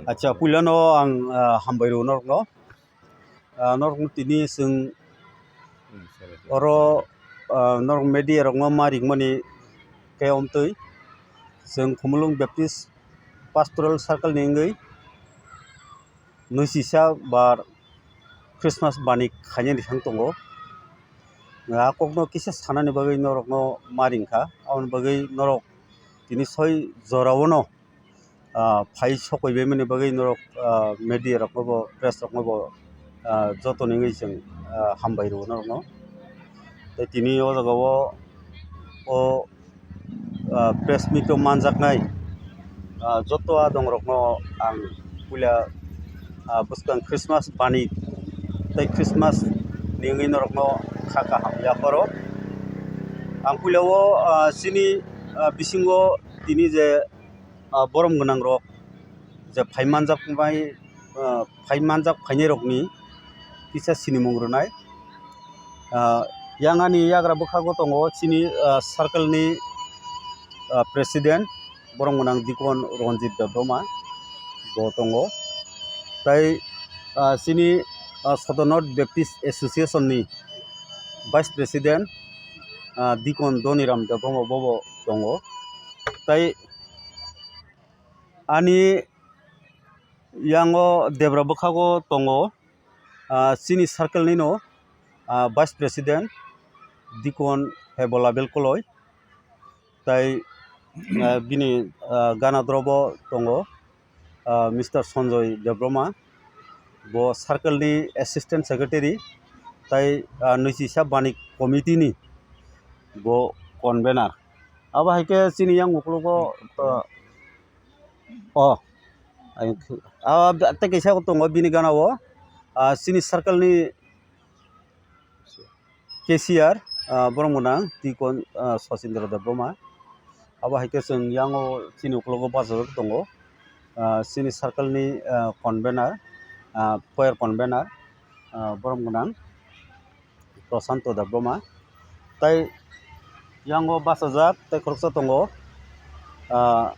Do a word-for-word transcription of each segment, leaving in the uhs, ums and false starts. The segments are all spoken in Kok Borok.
Acha, puilano ang, ah, hambai rw norokno. Ah, norokno tini chwng oro, ah, norok media rokno ma ringmani khe omtwi chwng Khumulwng Baptist Pastoral Circle ni wngwi nui sisa bar Christmas bani khainani thang tongo. A kokno kisa sanani bagwi norokno ma ringkha, aboni bagwi norok tini soi jorao no, ah, phai sokoi baimani bagwi norok, ah, media rokno bo, press rokno bo, ah, jotoni wngwi chwng, ah, hambai rwo norokno. Tei tini o jaga o, o, ah, press meet o manjaknai, ah, joto adong rokno ang puila, ah, bwskang Christmas bani tei Christmas ni wngwi norokno kha kaham yapharo. Ang puila o, ah, chini, ah, bisingo tini je, ah, borom gwnang rok je phai manjak bai, ah, phai manjak phainai rokni kisa sinimung rwnai. Ah, yang ani yagra bwkhago tongo chini, ah, circle ni, ah, president borom gwnang Dikon Ranjit Debbarma bo tongo. Tai, ah, chini, ah, Sodor North Baptist Association ni vice president, ah, Dikon Doniram Debbarma bobo tongo. Tai ani yango debra bwkhago tongo, ah, chini circle nino, ah, vice president Dikon Hebola Belkoloi, tai, ah, bini, ah, gana drobo tongo, ah, Mister Sanjoy Debbarma, bo circle ni assistant secretary, tai, ah, nui sisa bani committee ni bo convener. Abo hai khe chini yang ukologo, ah, o, ang, ah, tei kaisa tongo bini gana o, ah, chini circle ni cashier, ah, borom gwnang Dikon, ah, Sachindra Debbarma. Abo hai khe chwng yango chini ukologo bachajak tongo, ah, chini circle ni, ah, convener, ah, choir convener, ah, borom gwnang Prashanto Debbarma. Tai yango bachajak tei khoroksa tongo, ah,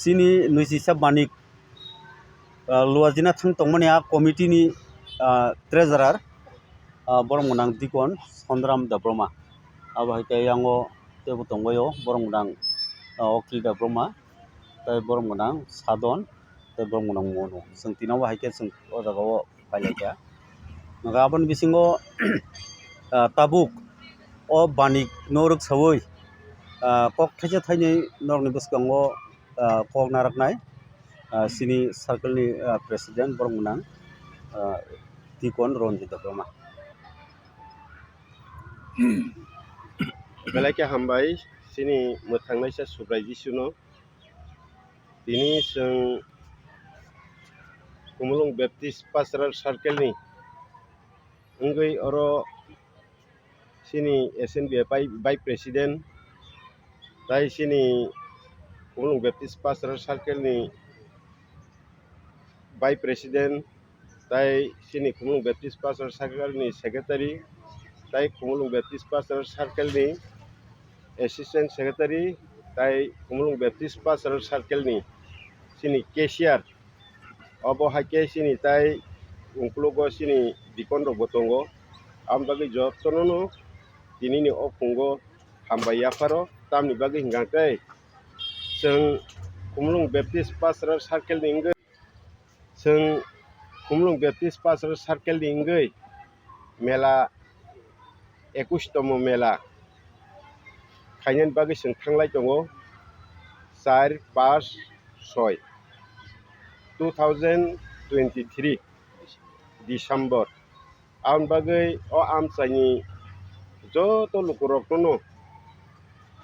chini nui sisa manik, ah, luajina thang tongmani a committee ni, ah, treasurer, ah, borom gwnang Dikon Sondram Debbarma. Abo hai khe yango teibo tongbaio borom gwnang, ah, Okil Debbarma, tei borom gwnang Sadon, tei borom gwnang Monu. Chwng tini bo hai khe chwng o jaga o pailaikha. Hwnkhe aboni bisingo, ah, tabuk o bani no rwksaui, ah, kok thaisa thainwi norokni bwskango, ah, kok naraknai, ah, chini circle ni, ah, president borom gwnang, ah, Dikon Ranjit Debbarma. Belai khe hambai chini mwthangnaisa Subrai Jisuno. Tini chwng Khumulwng Baptist Pastoral Circle ni wngwi oro chini S N B F I Vice President tai chini Khumulwng Baptist Pastoral Circle ni Vice President tai chini Khumulwng Baptist Pastoral Circle ni Secretary tai Khumulwng Baptist Pastoral Circle ni Assistant Secretary tai Khumulwng Baptist Pastoral Circle ni chini cashier. Obo hai khe chini tai ukologo chini deacon rok bo tongo. Aboni bagwi jotono no tini ni o phungo hambai yapharo, tamni bagwi hwnkha khe chwng Khumulwng Baptist Pastoral Circle ni wngwi, chwng Khumulwng Baptist Pastoral Circle ni wngwi mela, ekush tomo mela khainani bagwi chwng thanglai tongo, char, pash, soi, two thousand twenty-three December. Aboni bagwi o amchaini joto lukurokno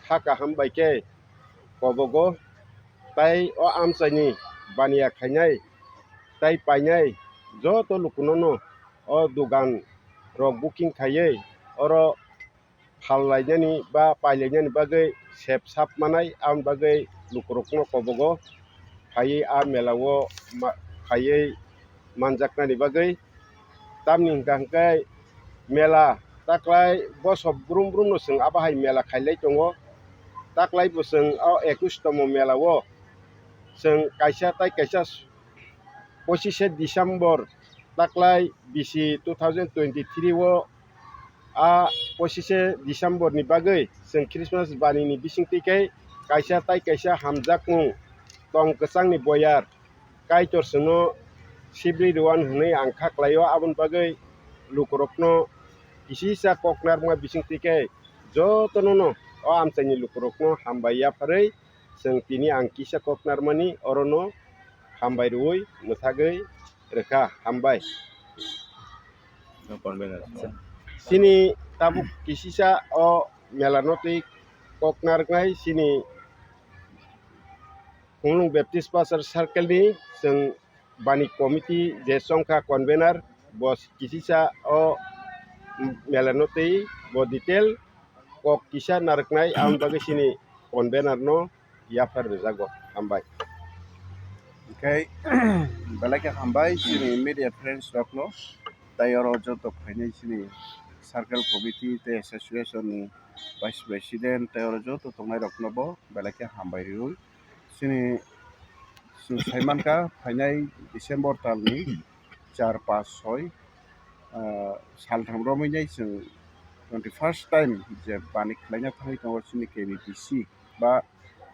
kha kaham bai khe kobogo, tai o amchaini baniya khainai tai painai joto lukunono o dogan rok booking khaiwi oro phal lainani ba pai lainani bagwi sep sap manai, aboni bagwi lukurokno kobogo phaiwi a mela o ma-, phaiwi manjaknani bagwi. Tamni hwnkha hwnkhe mela taklai bosok brum brumno chwng abo hai mela khailai tongo. Taklai bo chwng o ekush tomo mela o chwng kaisa tai kaisa pochishe December taklai bisi two thousand twenty-three o, a pochishe December ni bagwi chwng Christmas bani ni bisingtwi khe kaisa tai kaisa hamjakmung tong kwchangni boyar Kaitor chwngno sibri rwani hwnwi ang kha khlaio. Aboni bagwi lukurokno kisa kisa kok narwkma bisingtwi khe jotono no o amchaini lukurokno hambai yapharwi chwng tini ang kisa kok narwkmani orono hambai rwui mwthagwi rwkha. Hambai. Convener. Chini tabuk kisisa o mela no twi kok narwknai chini Khumulwng Baptist Pastor Circle ni chwng bani committee je chongkha convener, bo kisisa o mela no twi bo detail kok kisa narwknai, ang bagwi chini convener no yaphar rwjago. Hambai. Hwnkhe belai khe hambai chini media friends rokno, tei oro joto phainai chini circle committee tei association ni vice president tei oro joto tongnai rokno bo belai khe hambai rwui. Chini chwng sai mankha phainai December talni char, panch, soi, ah, saltham romwi nai chwng twenty first time je bani khlaina thangwi tongo chini K B P C ba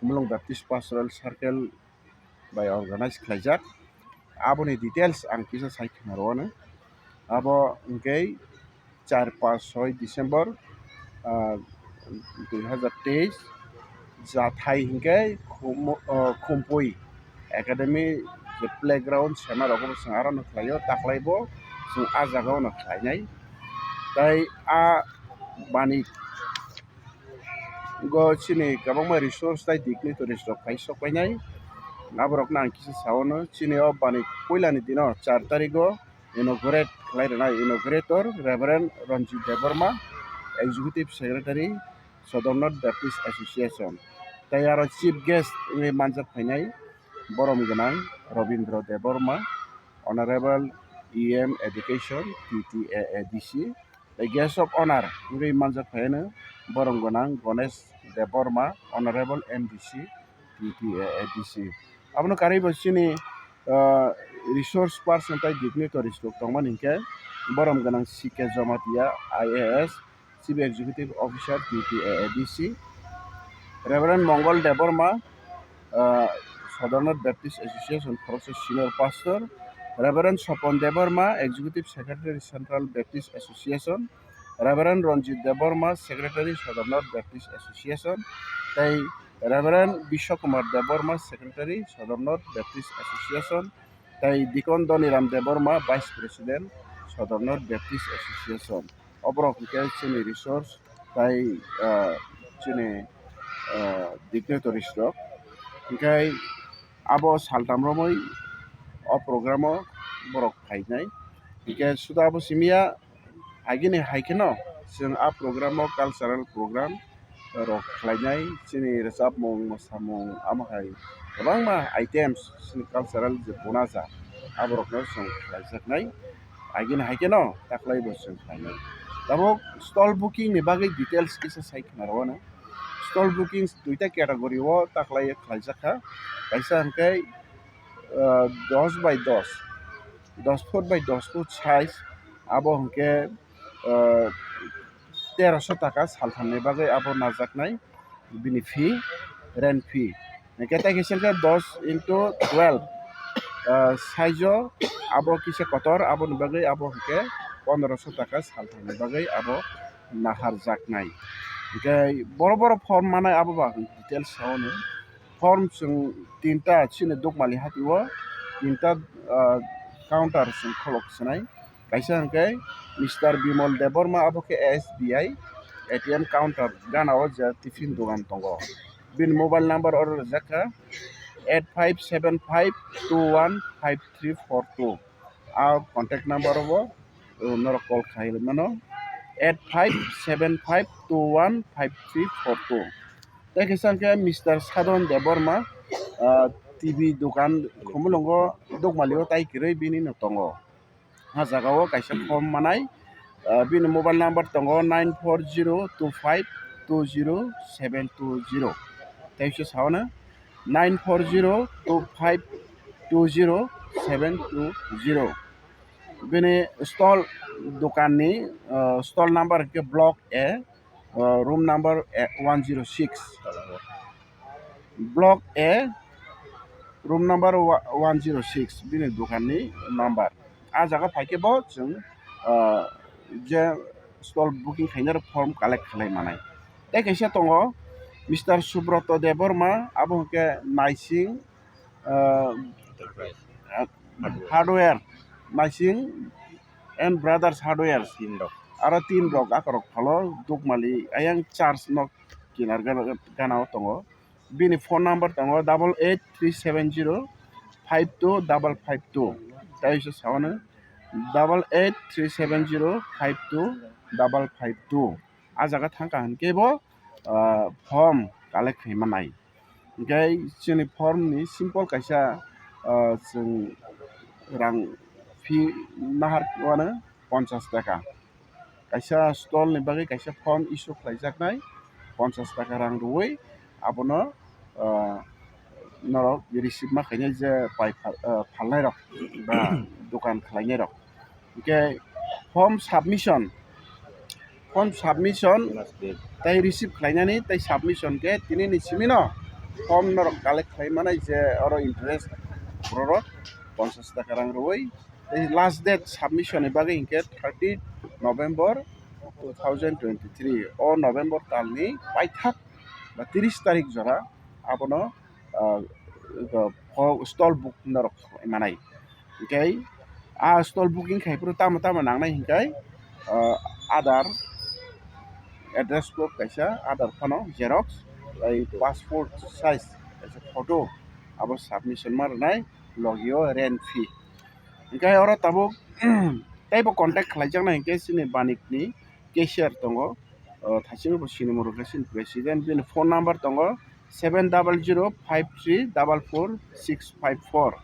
Khumulwng Baptist Pastoral Circle bai organize khlaijak. Aboni details ang kisa sai khna rwano. Abo hwnkhe char, panch, soi December, ah, dui hazar teis, jathai hwnkhe Khum-, ah, Khumpui Academy je playground sema rogo bo chwng aro no khlaio, taklai bo chwng ah jaga o no khlainai. Tai a bani go chini kwbangma resource tai dignitaries rok phai sok painai. Aborokno ang kisa saono, chini o bani puilani dino char tarigo inaugurate khlai rwnai inaugurator Reverend Ranjit Debbarma, Executive Secretary, Sodor North Baptist Association. Tai aro chief guest wngwi manjak phainai borom gwnang Robindra Debbarma, Honorable E M Education, T T A A D C, tei guest of honor wngwi manjak phaino borom gwnang Ganesh Debbarma, Honorable M D C, T T A A D C. Abono karwi bo chini, ah, resource person tei dignitaries rok tongmani hinkhe borom gwnang C K Jamatia, I A S, Chief Executive Officer, T T A A D C, Reverend Mongol Debbarma, ah, Sodor North Baptist Association khoroksa Senior Pastor, Reverend Sopon Debbarma, Executive Secretary, Central Baptist Association, Reverend Ranjit Debbarma, Secretary, Sodor North Baptist Association, tei Reverend Biswakumar Debbarma, Secretary, Sodor North Baptist Association, tei Deacon Doniram Debbarma, Vice President, Sodor North Baptist Association. Oborok hwnkhe chini resource tai, ah, chini, ah, dignitaries rok. Hwnkhe abo saltham romwi o program o borok phainai. Hwnkhe suda abo simiya agini hai kheno chwng a program o cultural program rok khlainai, chini rwchapmung, mwsamung, amo hai kwbangma items chini cultural je bunaja, aborokno chwng khlaijaknai. Agini hai kheno taklai bo chwng khlainai. Tabuk stall booking ni bagwi details kisa sai khna rwano. Stall booking duita category o taklai khlaijak kha. Kaisa hwnkhe, ah, dos by dos, dos foot by dos foot size, abo hwnkhe, ah, teroso taka salthamni bagwi abo najaknai bini fee, rent fee. Hwnkhe tei kisa khe dos into twelve, ah, size o abo kisa kotor, aboni bagwi abo hwnkhe pondroso taka salthamni bagwi abo naharjaknai. Hwnkhe boro boro form manai abo ba details saono. Form chwng tinta chini Dukmali hati o tinta, ah, counter chwng kholok swnai. Kaisa hwnkhe Mister Bimal Debbarma, abo khe S B I A T M counter gana o je tiffin dogan tongo. Bini mobile number oro rijak kha eight five seven five two one five three four two. A contact number o bo, uh, norok call khai mano eight five seven five two one five three four two. Tei kisa hwnkhe Mister Sadon Debbarma, ah, T V dogan Khumulwngo Dukmali o tai kwrwi bini no tongo. Ah jaga o kaisa form manai, ah, bini mobile number tongo nine four zero two five two zero seven two zero. Tei se saono nine four zero two five two zero seven two zero. Bini stall dokanni, uh, stall number ke Block A, uh, room number one zero six. Block A, room number one zero six, bini dokanni number. A jaga phaikhe bo chwng, uh, je stall booking khainai rok form collect khlai manai. Tei kaisa tongo Mister Subroto Debbarma, abo hwnkhe Naising, uh, Hardware, Naising and Brothers Hardware. Tin rok. Aro tin rok akorok phalo Dukmali ayang church nok kinar gana, gana o tongo. Bini phone number tongo double eight three seven zero five two double five two. Tei se saono double eight three seven zero five two double five two. A jaga thangkha hinkhe bo, ah, form collect khai manai. Hinkhe chini form ni simple kaisa, ah, chwng rang fee nahar wano ponchas taka. Kaisa stall ni bagwi kaisa form issue khlaijaknai, ponchas taka rang rwui abono, ah, norok receive ma khainai je pai phal-, ah, phalnai rok ba dokan khlainai rok. Hinkhe form submission, form submission tei receive khlainani tei submission khe tinini simino form norok collect khlai manai je oro interest bororok ponchas taka rang rwui. Tei last date submission ni bagwi hinkhe thirty November two thousand twenty-three, o November talni paithak ba tiris tarik jora abono, ah, stall book norok manai. Hinkhe a stall booking khai phuru tamo tamo nangnai hinkhe, ah, Aadhaar, address proof kaisa, Aadhaar phano xerox, tei passport size kaisa photo, abo submission ma rwnai, logio rent fee. Hinkhe oro tabuk teibo contact khlaijaknai hinkhe chini Banik ni cashier tongo, o, thaichingbo sinimoro khe chini president, bini phone number tongo seven double zero five three double four six five four,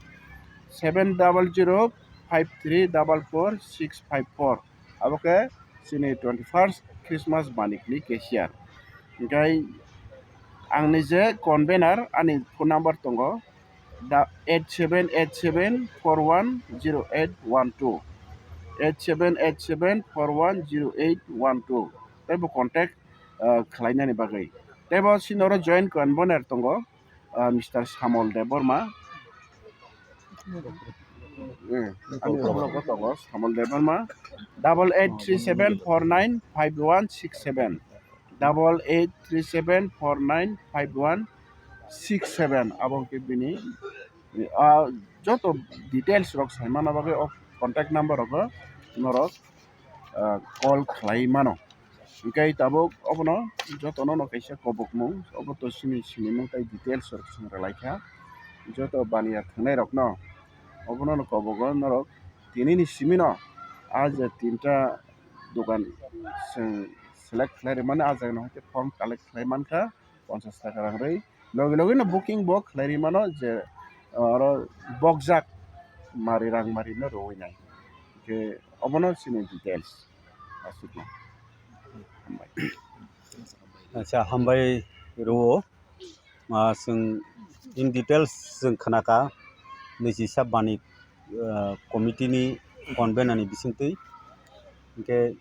seven double zero five three double four six five four. Abo khe chini twenty first Christmas Banik ni cashier. Hinkhe ang ni je convener, ani phone number tongo da eight seven eight seven four one zero eight one two, eight seven eight seven four one zero eight one two. Tei bo contact, ah, khlainani bagwi. Tei bo sini oro joint convener tongo, ah, Mister Samol Debbarma. Eh, ani ulo ko tongo Samol Debbarma, double eight three seven four nine five one six seven, double eight three seven four nine five one six seven. Abo hwnkhe bini, ah, joto details rok saimana bagwi o contact number rogo norok, ah, call khlai mano. Hinkhe tabuk obono jotono no kaisa kobokmung, obo to chini sinimung tei details rok chwng rwlaikha. Joto baniya thwngnairokno obono no kobogo norok tinini simino a je tinta dogan chwng select khlai rwmani, a jagano haikhe form collect khlai mankha. Ponchas taka rang rwi logi logi no booking bo khlai rwi mano je, ah, oro bokjak mari rang mari no rwi nai. Hinkhe obono chini details aswkno. Hambai. Acha, hambai rwo. Ah, chwng in details chwng khnakha nijisa Banik, ah, committee ni convener ni bisingtwi. Hinkhe